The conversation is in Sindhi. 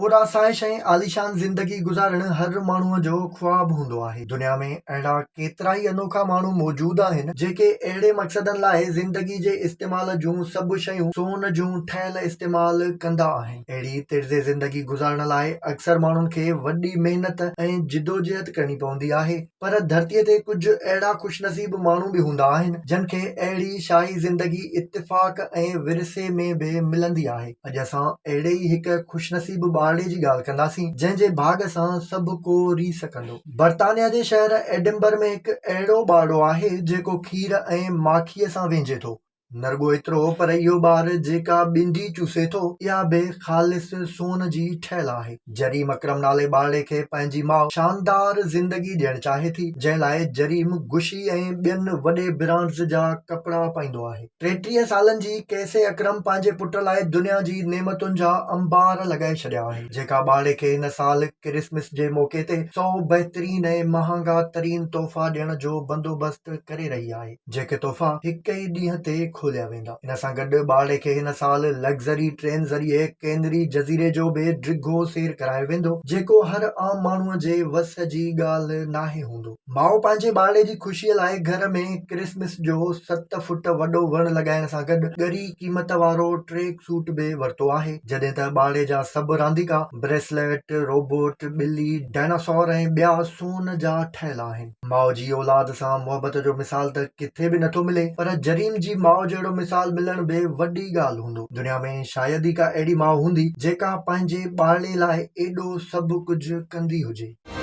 پرآسائش ۽ عاليشان زندگي گذارڻ هر ماڻهوء جو خواب هوندو آهي. دنيا ۾ اهڙا ڪيترائي انوکا ماڻهو موجود آهن، جيڪي اهڙي مقصدن لاء زندگي جي استعمال جون سڀ شيون سون جون ٺهيل استعمال ڪندا آهن. اهڙي طرز زندگي گذارڻ لاء اڪثر ماڻهن کي وڏي محنت ۽ جدوجهد ڪرڻي پوندي آهي. پر ڌرتيء تي ڪجهه اهڙا خوشنصيب ماڻهو به هوندا آهن، جن کي اهڙي شاهي زندگي اتفاق ۽ ورثي ۾ به ملندي آهي. اڄ اسان اهڙي ئي هڪ خوشنصيب ٻارڙي جي ڳالهه ڪنداسين، جنهن جي ڀاڳ سان سڀ ڪو ريس ڪندو. برطانيا جي شهر ايڊنبر ۾ هڪ اهڙو ٻارڙو آهي، جيڪو کير ۽ ماکيء سان وهنجي ٿو. نه رڳو ايترو پر اهو ٻار جيڪا ٻنڊي چوسي ٿو اها به خالص سون جي ٺهيل آهي. جريم اڪرم نالي ٻارڙي کي پنهنجي ماء شاندار زندگي ڏيڻ چاهي ٿي جنهن لاء جريم گشي ۽ ٻين وڏي برانڊز جا ڪپڙا پائيندو آهي. 33 سالن جي ڪيسي اڪرم پنهنجي پٽ لاء دنيا جي نعمتن جا انبار لڳائي ڇڏيا آهن جيڪا ٻارڙي کي هن سال ڪرسمس جي موقعي تي سئو بهترين ۽ مهانگا ترين تحفا ڏيڻ جو بندوبست ڪري رهي آهي. جيڪي تحفا هڪ ئي ڏينهن تي کوليا ويندا. ان سان گڏ ٻارڙي کي هن سال لگزري ٽرين ذريعي ڪينري جزيري جو به ڊگهو سير ڪرايو ويندو، جيڪو هر عام ماڻهوء جي وس جي ڳالهه ناهي هوندو. ماء پنهنجي ٻارڙي جي خوشيء لاء گهر ۾ ڪرسمس جو ست فوٽ وڏو وڻ لڳائڻ سان گڏ ڳري قيمت وارو ٽريڪ سوٽ به ورتو آهي، جڏهن ته ٻارڙي جا سڀ رانديڪا، بريسليٽ، روبوٽ، ٻلي، ڊائناسور ۽ ٻيا سون جا ٺهيل آهن. ماء جي اولاد سان محبت جو مثال ته ڪٿي به نٿو ملي پر جريم جي ماء جهڙو مثال ملڻ به وڏي ڳالهه هوندو. دنيا ۾ شايد ئي ڪا اهڙي ماء هوندي جيڪا پنهنجي ٻارڙي لاء ايڏو سڀ ڪجهه ڪندي هجي.